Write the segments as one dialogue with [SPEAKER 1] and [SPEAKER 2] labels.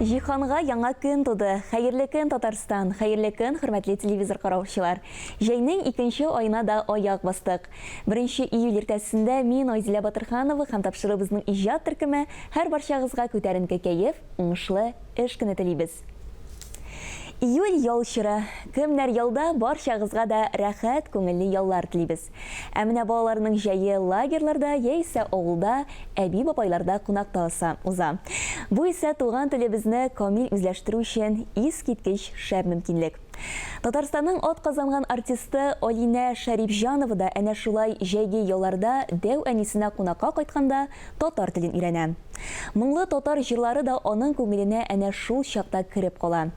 [SPEAKER 1] Җиһанга яңа көн туды. Хәерле көн, Татарстан! Хәерле көн, хөрмәтле телевизор караучылар! Җәйнең икенче аена да аяк бастык. Беренче июль иртәсендә мин, Айзилә Батырханова һәм тапшыруыбызның иҗат төркеме һәрбарчагызга күтәренке кәеф, уңышлы эш көне телибез. Июль ял чоры. Кемнәр ялда, барчагызга да рәхәт, күңелле яллар телибез. Ә менә балаларның җәе лагерьларда яисә авылда әби-бабайларда кунакта уза. Бу исә туган телебезне камил үзләштерү өчен искиткеч шәп мөмкинлек. Татарстанның атказанган артисты Алинә Шәрипҗанова да әнә шулай җәйге ялларда дәү әнисенә кунакка кайтканда татар телен өйрәнә. Моңлы татар җырлары да аның күңеленә әнә шул чакта кереп кала.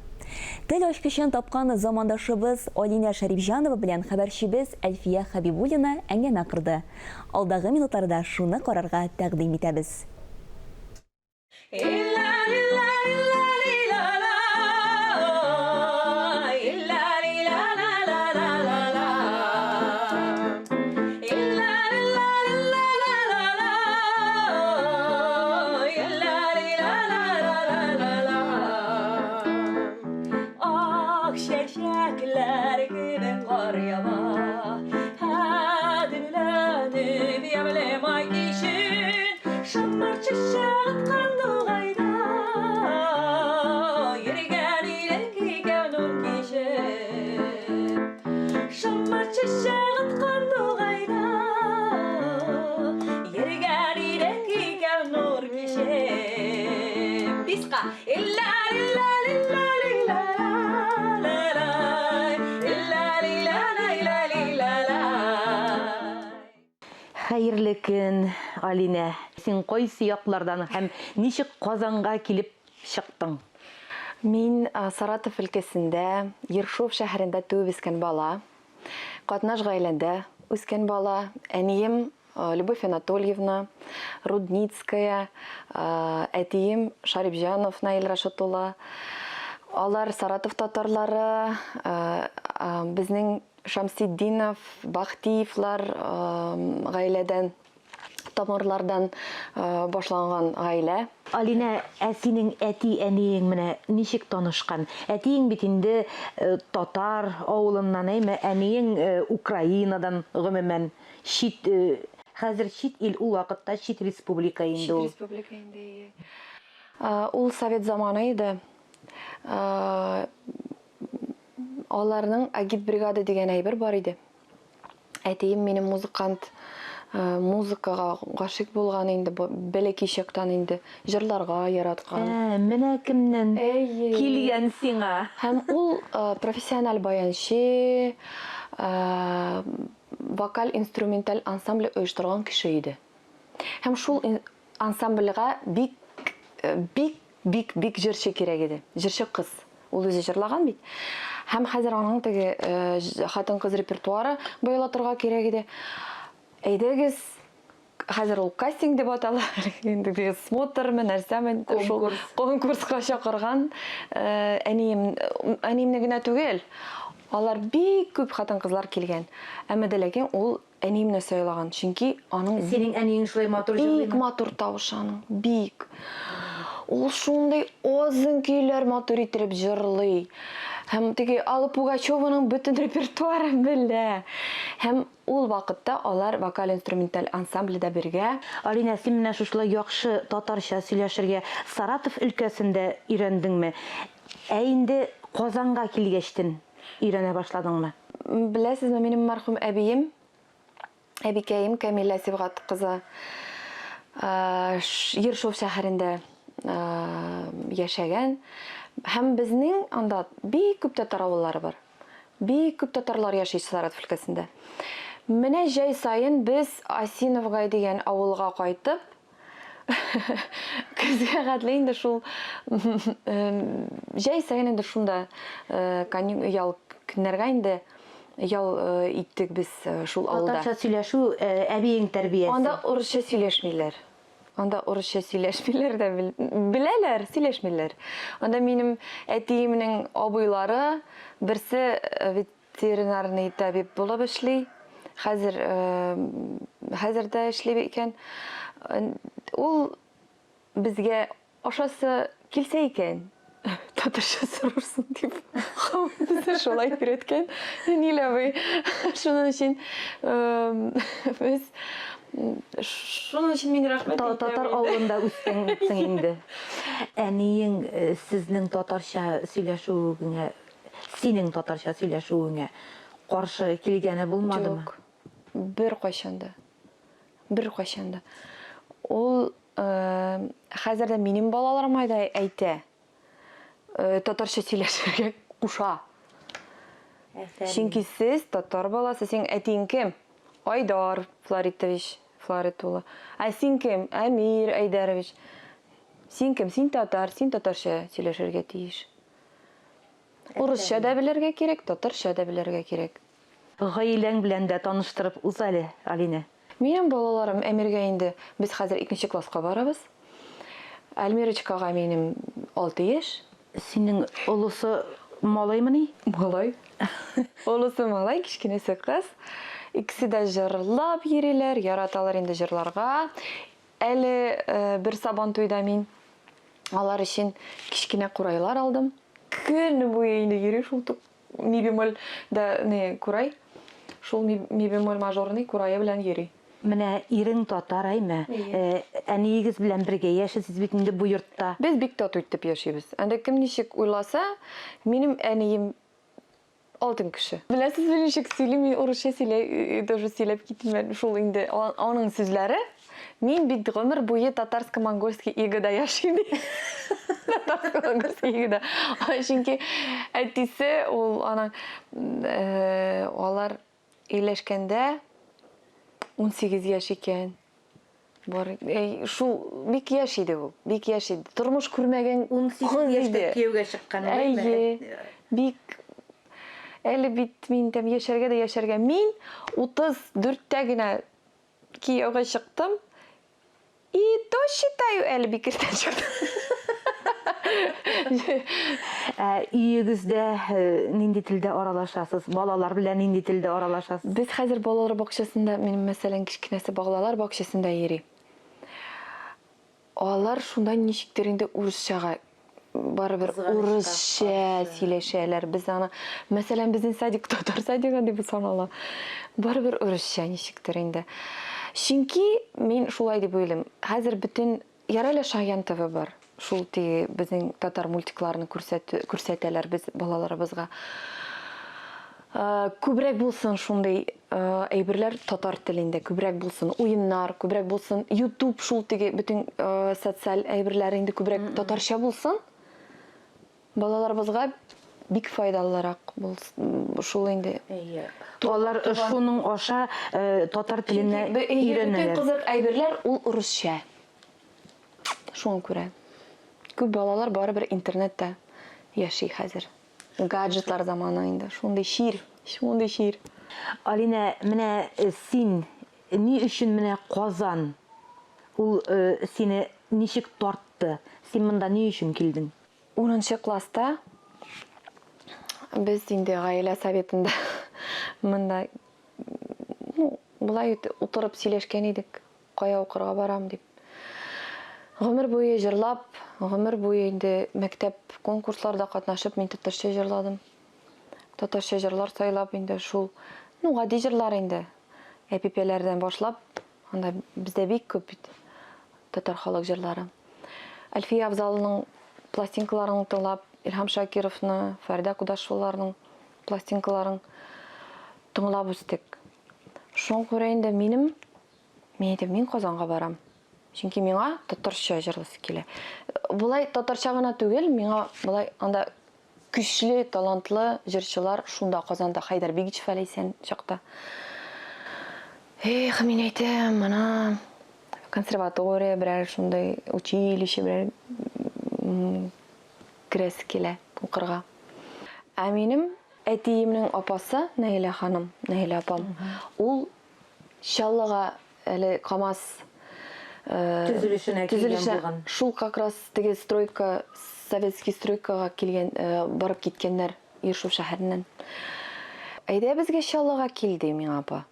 [SPEAKER 1] Тел ачкычын тапкан замандашыбыз Алинә Шәрипҗанова белән хәбәрчебез Әлфия Хәбибуллина әңгәмә корды. Алдагы минутларда шуны карарга тәкъдим итәбез.
[SPEAKER 2] Ак чәчәкләр кебек кар ява, Әдемләнеп ямьле май кичен, Шымыр чәчәк аткан дугайда, Йөргән идек икәү нур кичеп. Шымыр чәчәк аткан дугайда, Йөргән идек икәү нур кичеп. Биска.
[SPEAKER 3] Хәерле көн, Алинә! Син кайсы яклардан һәм ничек Казанга килеп чыктың?
[SPEAKER 4] Мин Саратов өлкәсендә, Ершов шәһәрендә туып үскән бала. Катнаш гаиләдә үскән бала. Әнием Любовь Анатольевна, Рудницкая, әтием Шарипҗанов Наил Рашит улы. Алар Саратов татарлары, безнең Шамсетдинов, Бахтиевлар гаиләдән, тамырлардан башланган гаилә.
[SPEAKER 3] Алинә, ә синең әти-әниең менә ничек танышкан? Әтиең бит инде татар авылыннан, әйме, әниең Украинадан, гомумән. Чит, хәзер чит ил, ул вакытта чит республика инде ул.
[SPEAKER 4] Чит республика инде, әйе. Ул совет заманы иде. Аларның агитбригада дигән әйбер бар иде. Әтием минем музыкант, музыкага гашыйк булган инде, бәләкәй чактан инде җырларга яраткан.
[SPEAKER 3] Ә, менә кемнән
[SPEAKER 4] Әйе.
[SPEAKER 3] килгән сиңа.
[SPEAKER 4] Һәм ул профессиональ баянчы, вокаль-инструменталь ансамбль оештырган кеше иде. Һәм шул ансамбльгә бик, бик, бик, бик җырчы кирәк иде. Җырчы кыз. Ул үзе җырлаган бит. Һәм хәзер аның теге хатын-кыз репертуары баелатырга кирәк иде. Әйдәгез, Хәзер ул кастинг дип атала, инде теге смотрмы, нәрсәме, шул конкурска чакырган э, әнием, әниемне генә түгел, алар бик күп хатын-кызлар килгән. Әмма дә ләкин ул әниемне сайлаган, чөнки аның
[SPEAKER 3] Синең әниең шулай матур җырлыймы?
[SPEAKER 4] Бик матур тавыш аның, бик. Ул шундый озын көйләр матур иттереп җырлый. Һәм теге Алла Пугачеваның бөтен репертуарын белә. Һәм Ул вакытта алар вокаль-инструменталь ансамбльдә бергә.
[SPEAKER 3] Алинә, син менә шушылай яхшы татарча сөйләшергә Саратов өлкәсендә өйрәндеңме? Ә инде Казанга килгәчтен өйрәнә башладыңмы?
[SPEAKER 4] Беләсезме, минем мәрхүм әбием, әбикәем Кәмилә Сибгат кызы Ершов шәһәрендә яшәгән. Һәм безнең анда бик күп татар авыллары бар. Бик күп татарлар яши Саратов өлкәсендә. Менә җәй саен без Осиновгай дигән авылга кайтып, көзгә хәтле инде шул җәй саен инде шунда ял көннәргә инде ял иттек без шул авылда.
[SPEAKER 3] Татарча сөйләшү әбиең тәрбиясе.
[SPEAKER 4] Анда урысча сөйләшмиләр. Анда урысча сөйләшмиләр дә, беләләр, сөйләшмиләр. Анда минем әтиемнең абыйлары, берсе э, ветеринарный табиб булып эшли, хәзер э, хәзер дә эшли икән. Э, ул безгә ашасы килсә икән. Татарча сорарсың дип. Безне шулай өйрәткән Нил абый. Шуның өчен без шуның өчен мин рәхмәт әйтәм.
[SPEAKER 3] Татар авылында үскәнсең инде. Әниең сезнең татарча сөйләшүегеңә, синең татарча сөйләшүеңә каршы килгәне булмадымы?
[SPEAKER 4] Юк. Беркайчан да. Беркайчан да. Ул хәзер дә минем балаларыма да әйтә. Татарча сөйләшергә куша. Чөнки сез татар баласы, синең әтиең кем? Айдар Флоритович Флорит улы. Ә син кем? Әмир Айдарович. Син кем? Син татар, син татарча сөйләшергә тиеш. Урысча да белергә кирәк, татарча да белергә кирәк.
[SPEAKER 3] Гаиләң белән дә таныштырып уз әле, Алинә.
[SPEAKER 4] Минем балаларым Әмиргә инде без хәзер икенче класска барабыз. Альмирочкага минем алты яшь.
[SPEAKER 3] Синең олысы малаймыни?
[SPEAKER 4] Малай. Олысы малай, кечкенәсе кыз. Икесе дә җырлап йөриләр, яраталар инде җырларга. Әле бер Сабантуйда мин алар өчен кечкенә курайлар алдым. Көне буе инде йөри шул Ми бемоль да не курай, шул ми, ми бемоль мажорный курае белән йөри.
[SPEAKER 3] Менә ирең татар, әйме? Әниегез белән бергә яшисез бит инде бу йортта.
[SPEAKER 4] Без бик тату итеп яшибез. Анда кем ничек уйласа, минем әнием алтын кеше. Беләсезме ничек сөйли, мин урысча сөйләй, тоже сөйләп китим әле, шул инде аның сүзләре. Мин бит гомер буе татарско-монгольский игода яшим. Татарско-монгольский игода. Чөнки әтисе ул аның э, алар өйләшкәндә 18 яшь икән. Бар, әй, шул бик яшь иде ул, бик яшь иде. Тормыш күрмәгән
[SPEAKER 3] 18 яшьтә кияүгә чыккан,
[SPEAKER 4] Әйе. Бик әле бит мин тәм яшәргә дә яшәргә. Мин 34-тә генә Кияүгә чыктым. И то считаю әле бик иртә чыктым.
[SPEAKER 3] Ә өегездә э, нинди телдә аралашасыз? Балалар белән нинди телдә аралашасыз?
[SPEAKER 4] Без хәзер балалар бакчасында, минем мәсәлән, кечкенәсе балалар бакчасында йөри. Алар шунда ничектер инде урысчага барыбер урысча сөйләшәләр. Без аны, мәсәлән, безнең садик татар садигы дип санала. Барыбер урысча ничектер инде. Чөнки мин шулай дип уйлыйм. Хәзер бөтен ярый әле Шаян ТВ бар. Шул теге безнең татар мультикларын күрсәтәләр без балаларыбызга. Күбрәк булсын шундый әйберләр татар телендә, күбрәк булсын уеннар, күбрәк булсын YouTube шул теге бөтен социаль әйберләр инде күбрәк татарча булсын. Балаларыбызга бик файдалырак булсын шул инде.
[SPEAKER 3] Әйе. Алар шуның аша татар теленә
[SPEAKER 4] өйрәнәләр. Бөтен кызык әйберләр ул урысча. Шуңа күрә күп балалар барыбер интернетта яши хәзер. Гаджетлар заманы инде. Шундый чир, шундый чир.
[SPEAKER 3] Алинә, менә син ни өчен менә Казан? Ул сине ничек тартты? Син монда ни өчен килдең?
[SPEAKER 4] Унынчы класста без инде гаилә советында монда, ну, болай утырып сөйләшкән идек. Кая укырга барам дип. Гомер буе җырлап, гомер буе инде мәктәп конкурсларда катнашып мин татарча җырладым. Татарча җырлар сайлап инде шул, ну, гади җырлар инде. Әпипәләрдән башлап, анда бездә бик күп бит татар халык җырлары. Әлфия Авзалының пластинкаларын тыңлап, Илһам Шакировны, Фәридә Кудашеваларның пластинкаларын тыңлап үстек. Шуңа күрә инде минем Мин әйтәм, мин Казанга барам. Чөнки миңа татарча җырласы килә. Болай татарча гына түгел, миңа болай анда көчле, талантлы җырчылар шунда Казанда Хайдар Бигичев әле исән чакта. Эх, мин әйтәм, мына консерватория берәр шундый училище берәр керәсе килә укырга. Ә минем әтиемнең апасы Наилә ханым, Наилә апам, ул Чаллыга әле КАМАЗ
[SPEAKER 3] төзелешенә килгән булган.
[SPEAKER 4] Шул как раз теге стройка, советский стройкага килгән, барып киткәннәр Ершов шәһәреннән. Әйдә безгә Чаллыга кил, ди миңа апа.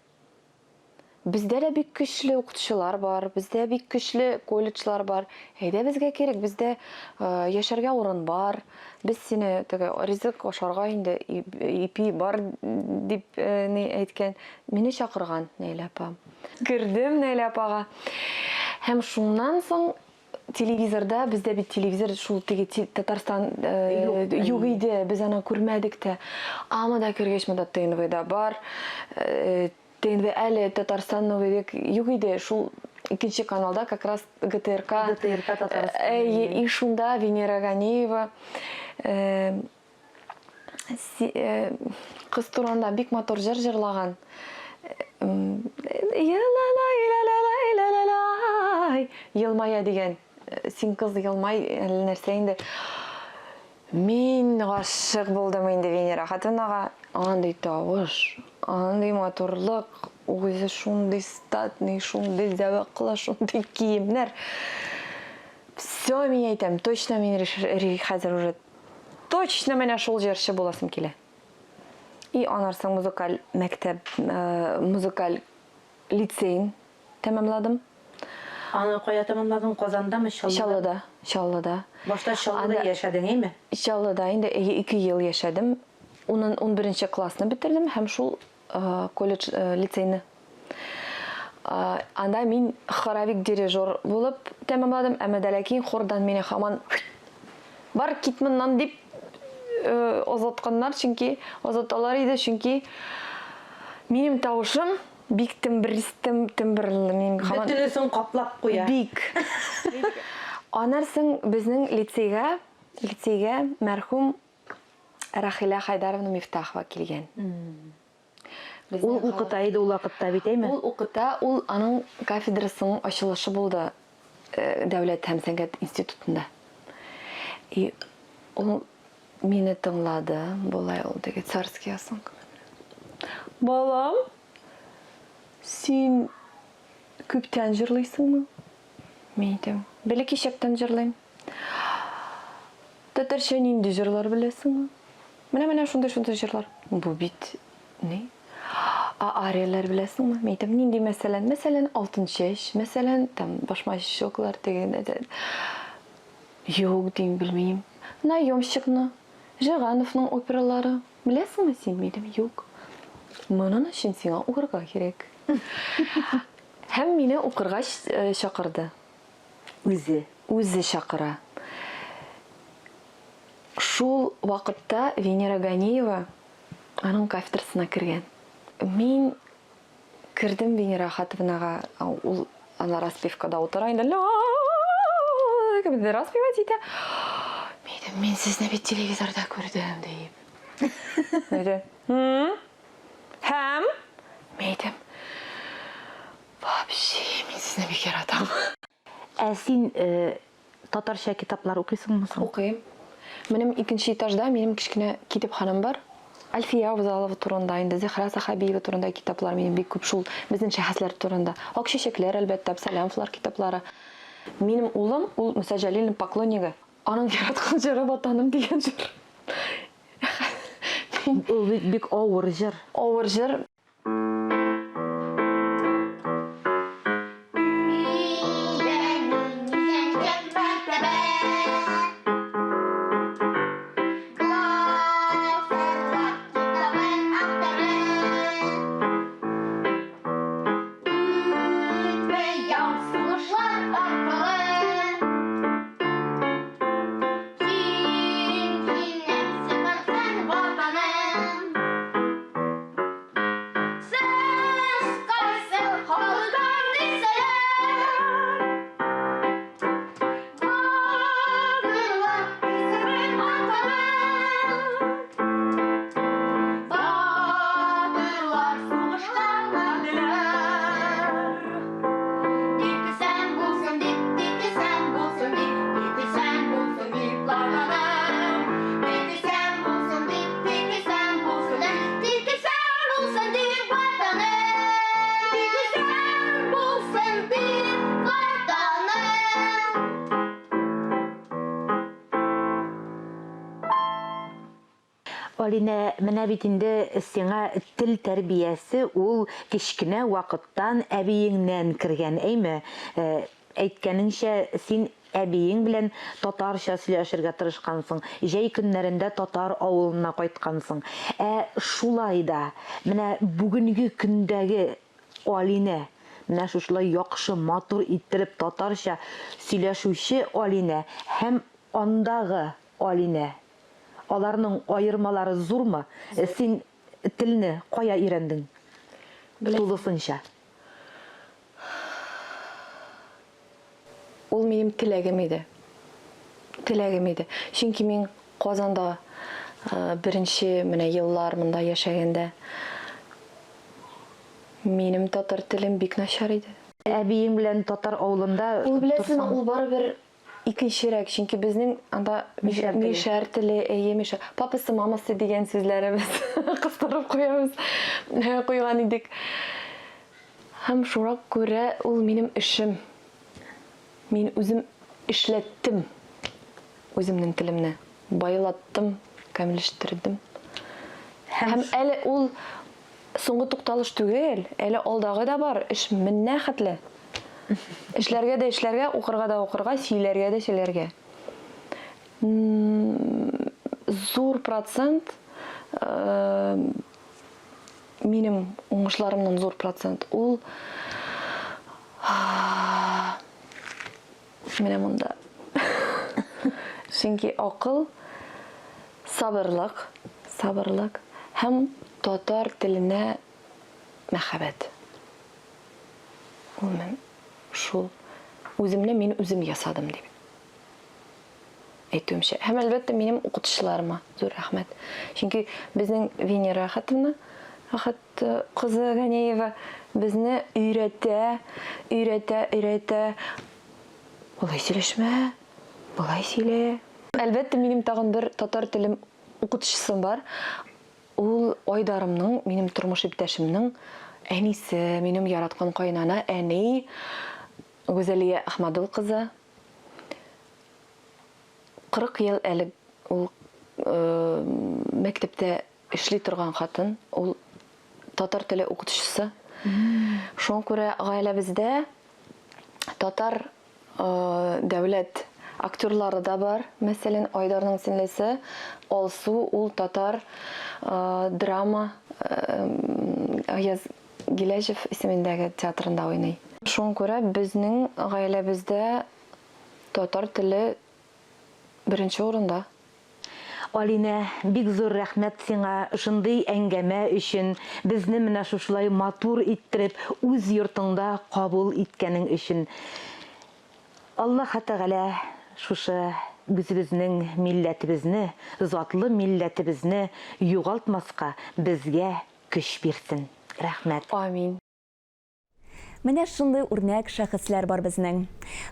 [SPEAKER 4] Бездә дә бик көчле укытучылар бар, бездә бик көчле колледжлар бар. Әйдә безгә кирәк, бездә яшәргә урын бар. Без сине теге ризык ашарга инде ипи бар дип ни әйткән. Мине чакырган Наилә апа. Кердем Наилә апага. Һәм шуннан соң телевизорда, бездә бит телевизор шул теге Татарстан юк иде, без аны күрмәдек тә. Амада кергәч, монда ТНВда бар. ТНВ әле Татарстан Новый век юк иде, шул икенче каналда как раз ГТРК.
[SPEAKER 3] ГТРК Татарстан.
[SPEAKER 4] Әйе, и шунда Венера Ганиева кыз турында бик матур җыр җырлаган. Елмая дигән. Син кыз елмай, әллә нәрсә инде. Мин гашыйк булдым инде Венера хатынага. Андый тавыш, андый матурлык, үзе шундый статный, шундый зәвыклы, шундый киемнәр. Все, мин әйтәм, точно мин хәзер уже точно менә шул җырчы буласым килә. И анарсың музыкаль мәктәп, музыкаль лицейн тәмамладым.
[SPEAKER 3] Аны кая тәмамладың? Казандамы, Чаллыдамы?
[SPEAKER 4] Чаллыда, Чаллыда.
[SPEAKER 3] Башта Чаллыда яшәдең, әйме?
[SPEAKER 4] Чаллыда инде 2 ел яшәдем. Унын унберенче классны бетердем һәм шул колледж, лицейны. Анда мин хоровик дирижер булып тәмамладым, әмма дә ләкин хордан мине һаман бар кит моннан дип озатканнар, чөнки озаталар иде, чөнки минем тавышым Бик тембристым, тембрлы мин һаман.
[SPEAKER 3] Бөтенесен каплап куя.
[SPEAKER 4] Бик. Аннан соң безнең лицейга, лицейга мәрхүм Рахилә Хайдаровна Мифтахова килгән.
[SPEAKER 3] Ул укыта иде ул вакытта бит, әйме?
[SPEAKER 4] Ул укыта, ул аның кафедрасының ачылышы булды дәүләт һәм сәнгать институтында. И ул Мине тыңлады, болай ул теге царский осанка белән. Балам, син күптән җырлыйсыңмы? Мин әйтәм, бәләкәй чактан җырлыйм. Татарча нинди җырлар беләсеңме? Менә менә шундый-шундый җырлар. Бу бит ни? Ә арияләр беләсеңме? Мин әйтәм, нинди мәсәлән? Мәсәлән, Алтын чәч, мәсәлән, там Башмачоклар теге. Юк, дим, белмим. Наемщикны, Жигановның опералары беләсеңме син? Мин әйтәм, юк. Моның өчен сиңа укырга кирәк. Һәм мине укырга чакырды.
[SPEAKER 3] Үзе.
[SPEAKER 4] Үзе чакыра. Шул вакытта Венера Ганиева аның кафедрасына кергән. Мин Кердем Венера Ахатовнага, ул ана распевкада утыра инде, ла распевать итә. Мин әйтәм, мин сезне бит телевизорда күрдем, дип. Әйтә, һәм? Мин әйтәм, вообще, мин сезне бик яратам.
[SPEAKER 3] Ә син татарча китаплар укыйсыңмы соң?
[SPEAKER 4] Укыйм. Минем икенче этажда минем кечкенә китапханәм бар. Әлфия Авзалова турында, инде Зөһрә Сәхәбиева турында китаплар минем бик күп, шул безнең шәхесләр турында. Ак чәчәкләр, әлбәттә, Абсалямовлар китаплары. Минем улым, ул Муса Җәлилнең поклоннигы. Аның яраткан җыры Ватаным дигән җыр.
[SPEAKER 3] Ул бит бик авыр җыр.
[SPEAKER 4] Авыр җыр.
[SPEAKER 3] Алинә, менә бит инде сиңа тел тәрбиясе ул кечкенә вакыттан әбиеңнән кергән, әйме? Әйткәнеңчә, син әбиең белән татарча сөйләшергә тырышкансың, җәй көннәрендә татар авылына кайткансың. Ә шулай да, менә бүгенге көндәге Алинә, менә шушылай яхшы, матур иттереп татарча сөйләшүче Алинә һәм андагы Алинә, аларның аермалары зурмы? Син телне кая өйрәндең тулысынча?
[SPEAKER 4] Ул минем теләгем иде. Теләгем иде. Чөнки мин Казанда беренче менә еллар монда яшәгәндә минем татар телем бик начар иде.
[SPEAKER 3] Әбиең белән татар авылында
[SPEAKER 4] Ул беләсеңме, ул барыбер икенчерәк, чөнки безнең анда
[SPEAKER 3] мишәр теле,
[SPEAKER 4] мишәр теле, әйе, мишәр. Папасы, мамасы дигән сүзләребез кыстырып куябыз, куйган идек. Һәм шуңа күрә ул минем эшем. Мин үзем эшләттем үземнең телемне, байлаттым, камилләштердем. Һәм әле ул соңгы тукталыш түгел, әле алдагы да бар, эш менә хәтле. Эшләргә дә эшләргә, укырга да укырга, сөйләргә дә сөйләргә. Зур процент Минем уңышларымнан зур процент ул менә монда. Чөнки акыл, сабырлык, сабырлык һәм татар теленә мәхәббәт. Ул мен шул үземне мин үзем ясадым дип. Әйтүемчә. Һәм, әлбәттә, минем укытучыларыма зур рәхмәт. Чөнки безнең Венера Әхәтовна, Әхәт э, кызы Ганеева безне өйрәтә, өйрәтә, өйрәтә. Болай сөйләшмә, болай сөйлә. Әлбәттә, минем тагын бер татар телем укытучысым бар. Ул Айдарымның, минем тормыш иптәшемнең әнисе, минем яраткан каенана әни Гүзәлия Әхмәдул кызы. 40 ел әле ул мәктәптә эшли торган хатын, ул татар теле укытучысы. Шуңа күрә гаиләбездә татар дәүләт актерлары да бар. Мәсәлән, Айдарның сеңлесе Алсу, ул татар драма Аяз Гиләҗев исемендәге театрында уйный. Шуңа күрә безнең гаиләбездә Татар теле беренче урында.
[SPEAKER 3] Алинә, бик зур рәхмәт сиңа шундый әңгәмә өчен, безне менә шушылай матур иттереп үз йортыңда кабул иткәнең өчен. Аллаһы Тәгалә шушы үзебезнең милләтебезне, затлы милләтебезне югалтмаска безгә көч бирсен. Рәхмәт.
[SPEAKER 4] Амин.
[SPEAKER 1] Менә шундый үрнәк шәхесләр бар безнең.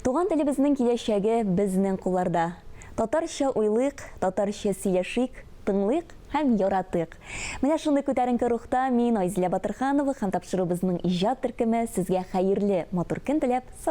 [SPEAKER 1] Туган телебезнең киләчәге безнең кулларда. Татарча уйлыйк, татарча сөйләшик, тыңлыйк һәм яратыйк. Менә шундый күтәренке рухта мин, Айзилә Батырханова һәм тапшыруыбызның иҗат төркеме сезгә хәерле, матур көн теләп, сау.